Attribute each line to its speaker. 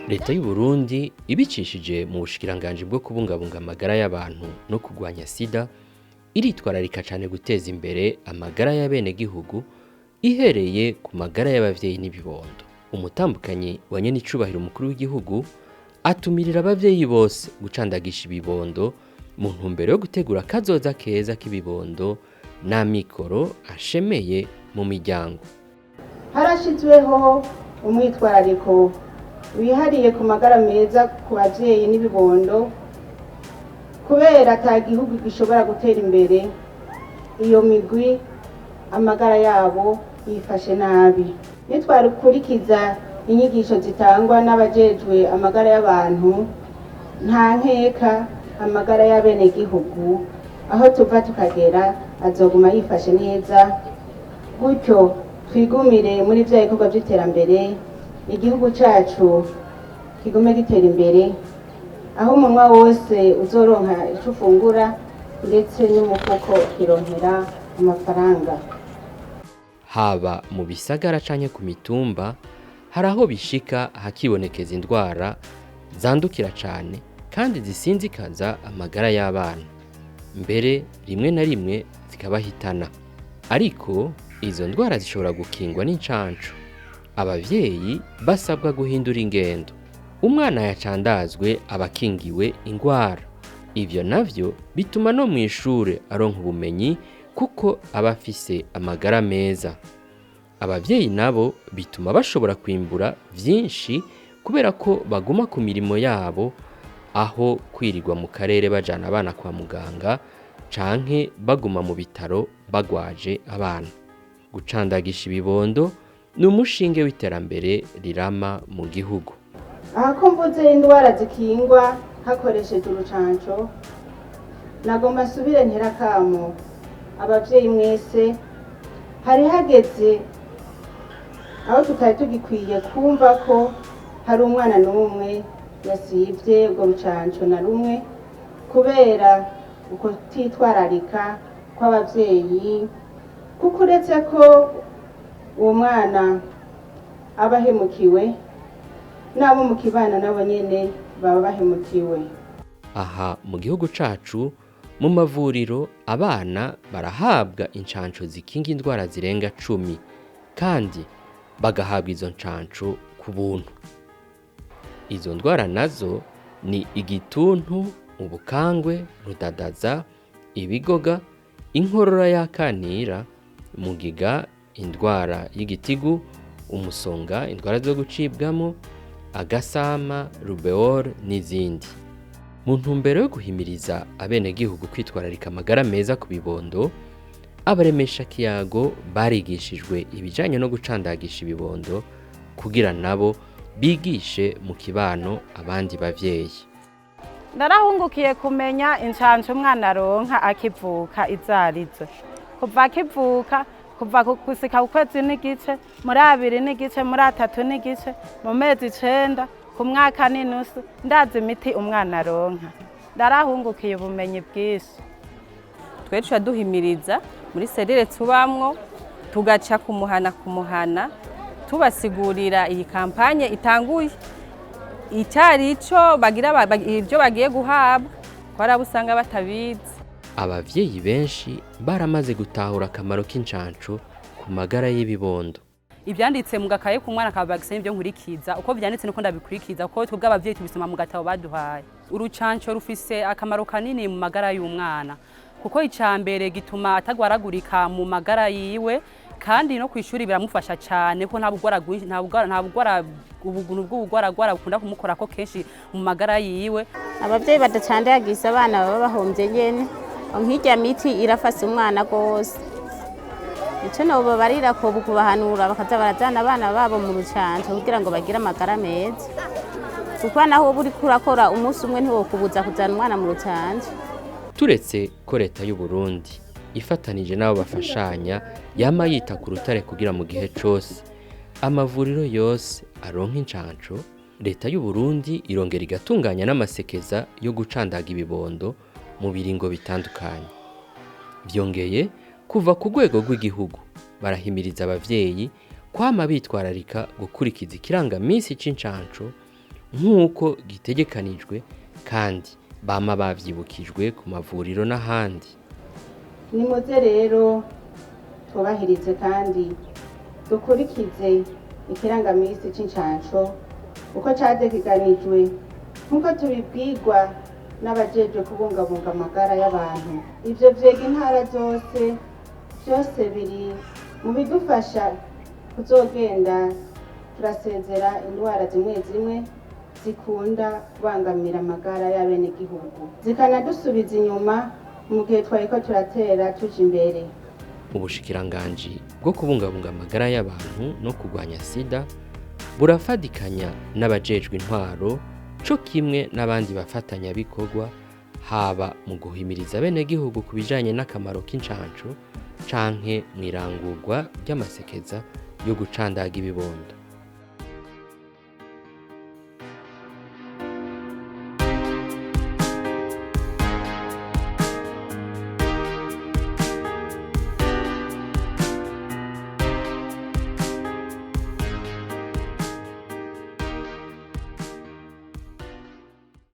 Speaker 1: Leta y'u Burundi ibicishije mu bushikiranganji bwo kubungabunga amagara y'abantu no kurwanya sida iritwararika cane guteza imbere amagara y'abenegihugu ihereye ku magara y'abavyeyi n'ibibondo. Umutambukanyi wa nyenicubahiro umukuru w'igihugu atumirira abavyeyi bose gucandagisha ibibondo mu ntumbero yo gutegura kazoza keza k'ibibondo n'amikoro ashemeye mu miryango.
Speaker 2: Harashyizweho umwitwarariko wihariye ku magara meza ku babyeyi n'ibibondo, kubera ata gihugu gishobora gutera imbere iyo migwi amagara yabo yifashe nabi. Nitwakurikiza inyigisho zitangwa n'abajejwe amagara y'abantu, nta nkeka amagara y'abenegihugu aho tuva tukagera azoguma yifashe neza, gutyo twigumire muri vya bikorwa vy'iterambere, igihugu cacu kigume gitera imbere, aho umunwa wose uzoronka ico ufungura ndetse n'umufuko ukironkera amafaranga.
Speaker 1: Haba mu bisagara canke ku mitumba, hari aho bishika hakibonekeza indwara zandukira cane kandi zisinzikaza amagara y'abana, mbere rimwe na rimwe zikabahitana. Ariko izo ndwara zishobora gukingwa n'incanco. Abavyeyi basabwa guhindura ingendo. Umwana yacandazwe aba akingiwe ingwara. Ivyo navyo bituma no mw'ishure aronka ubumenyi kuko aba afise amagara meza. Abavyeyi nabo bituma bashobora kwimbura vyinshi kubera ko baguma ku mirimo yabo aho kwirirwa mu karere bajana abana kwa muganga canke baguma mu bitaro bagwaje abana. Gucandagisha ibibondo ni umushinge w'iterambere rirama mu gihugu.
Speaker 2: Aha ko mvuze indwara zikingwa hakoresheje urucanco, nagomba nsubire ntere akamo abavyeyi mwese. Hari hageze aho tutari tugikwiye kumva ko hari umwana n'umwe yasivye urwo rucanco na rumwe kubera uko kutitwararika kw'abavyeyi, kuko uretse ko uwo mwana aba ahemukiwe, n'abo mu kibano nabo nyene baba bahemukiwe.
Speaker 1: Aha mu gihugu cacu, mu mavuriro abana barahabwa incanco zikinga indwara zirenga 10 kandi bagahabwa izo ncanco ku buntu. Izo ndwara nazo ni igituntu, ubukangwe, rudadaza, ibigoga, inkorora y'akanira, mugiga, indwara y'igitigu, umusonga, indwara zo gucibwamo, agasama, rubeole n'izindi. Mu ntumbero yo guhimiriza abenegihugu kwitwararika amagara meza ku bibondo, abaremesha kiyago barigishijwe ibijanye no gucandagisha ibibondo kugira nabo bigishe mu kibano abandi bavyeyi.
Speaker 2: Narahungukiye kumenya incanco umwana aronka akivuka izarizo. Kuva akivuka, kuva gusika ku kwezi n'igice, muri abiri n'igice, muri atatu n'igice, mu mezi 9, ku mwaka n'inusu, ndazi imiti umwana aronka. Ndarahungukiye ubumenyi bwinshi.
Speaker 3: Twe tuca duhimiriza muri serire tubamwo, tugaca kumuhana kumuhana, tubasigurira iyi kampanye itanguye. Icari ico bagira ivyo bagiye guhabwa, ko hari abo usanga batabizi.
Speaker 1: Abavyeyi benshi baramaze gutahura akamaro k'incanco ku magara y'ibibondo.
Speaker 4: Ivyanditse mu gakaye k'umwana ka vaccine ivyo nkurikiza, uko vyanditse niko ndabikurikiza, kuko twebwe abavyeyi tubisoma mu gatabo baduhaye. Urucanco rufise akamaro kanini mu magara y'umwana, kuko ica mbere gituma atagwaragurika mu magara yiwe, kandi no kw'ishuri biramufasha cane, kuko nta bugwara bwinshi, nta bugwara, nta bugwara, ubugunu bw'ubugwaragwara bukunda kumukorako kenshi mu magara yiwe.
Speaker 5: Abavyeyi badacandagiza abana baba bahomvye nyene, nk'irya miti irafasa umwana gose. Ico nobabarira ko kubahanura bakaza barazana abana babo mu rucanco kugira ngo bagire amagara meza, kuko naho uba uriko urakora umunsi umwe ntiwokubuza kuzana umwana mu rucanco.
Speaker 1: Turetse ko leta y'u Burundi ifatanije n'abo bafashanya yama yita ku rutare kugira mu gihe cose amavuriro yose aronka incanco, leta y'u Burundi irongera igatunganya n'amasekeza yo gucandaga ibibondo mu biringo bitandukanye. Vyongeye, kuva ku rwego rw'igihugu barahimiriza abavyeyi kwama bitwararika gukurikiza ikirangamisi c'incanco nk'uko gitegekanijwe kandi bama bavyibukijwe ku mavuriro n'ahandi.
Speaker 2: Nimuze rero twubahirize kandi dukurikize ikirangamisi c'incanco uko categekanijwe nk'uko tubibwirwa n'abajejwe kubungabunga amagara y'abantu. Ivyo vyega intara zose, vyose biri mu bidufasha kuzogenda turasezera indwara zimwe zimwe zikunda kubangamira amagara y'abenegihugu, zikanadusubiza inyuma mu gihe twariko turatera tuja imbere.
Speaker 1: Ubushikiranganji bwo kubungabunga amagara y'abantu no kurwanya sida burafadikanya n'abajejwe intwaro co kimwe n'abandi bafatanyabikorwa, haba mu guhimiriza abenegihugu ku bijanye n'akamaro k'incanco canke mw'irangurwa ry'amasekeza yo gucandaga ibibondo.